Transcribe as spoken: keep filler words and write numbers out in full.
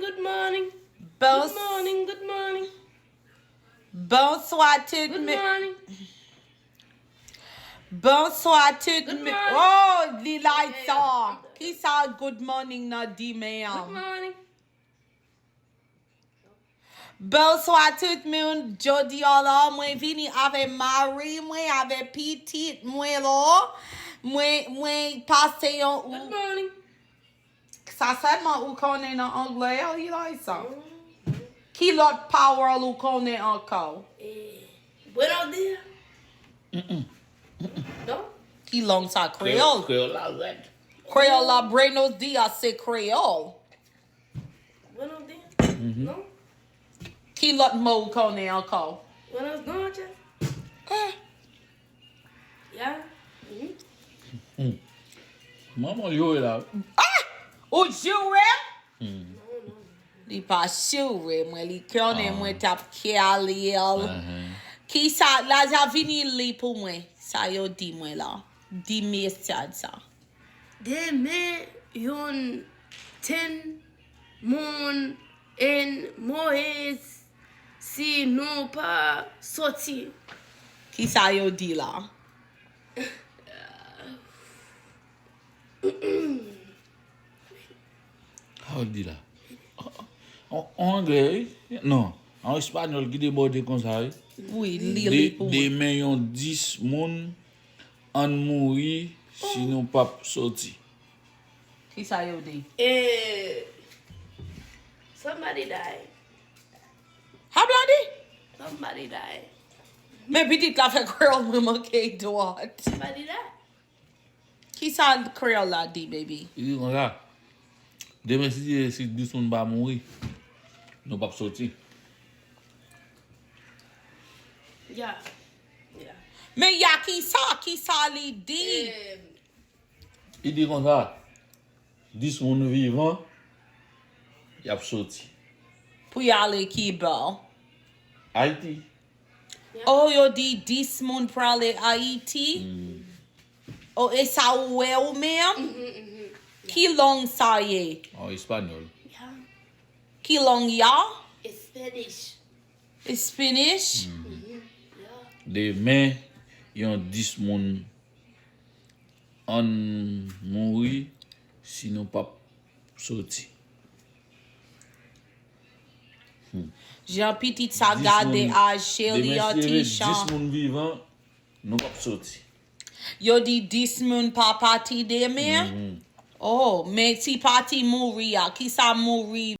Good morning. Bons, Good morning. Good morning. Bonswa tout Good men. Morning. Bonswa tout Good men. Morning. Oh, li like sa. Kisa good morning nan di men Good an? Morning. Bonswa tout moun. Jodi a la, mwen vini avè mari mwen, avè pitit mwen la. Mwen, mwen pase yon Good ou. Morning. Sa sèlman ou konnen nan anglè, Eliza. Ki lòt pawòl ou konnen ankò? Eh, buenos días. Non? Ki lang sa, kreyòl? Kreyòl la rèd. Kreyòl la, buenos dias se kreyòl. Buenos días. Non? Ki lòt mo ou konnen ankò? Buenas noches. Eh, Ya. Mhm. Manman yo la. Ou jure? Li pa jure mwen, li konnen mwen t ap kyale l. Kisa, Laja, vini li pou mwen. Sa yo di mwen la. Di mesaj sa. Demen yon ten moun en Moyiz si nou pa soti. Kisa yo di la? Sa w di la? An, an anglè, wi. Non. An espanyòl ki debòde konsa, wi. Wi, li li pou mwen. Demen yon dis moun ann mouri si nou p ap soti. Kisa yo di? Eh, somebody die. Hablandi? Somebody die. Men pitit la fè kreyòl mwen manke dwat. Somebody die. Kisa kreyòl la di, baby? Li di konsa. Demen si Dye si dis moun pa mouri, nou p ap soti. Ya. Ya. Men ya kisa, kisa li di? Eh, Li di konsa, dis moun vivan, y ap soti. Pou y ale ki bò? Ayiti. Oh, yo di dis moun prale Ayiti? Oh, e sa ou wè ou menm? Ki lang sa ye? An espanyòl. Ya. Ki lang ya? Spanish. Spanish? Ya. Demen, yon dis moun ann mouri si nou p ap soti. Jan pitit sa Dis gade moun- aje li Demen an si ti rele chan. Dis moun vivan, nou p ap soti. Yo di dis moun pa pati demen? Oh, men ti pati mouri a, kisa mouri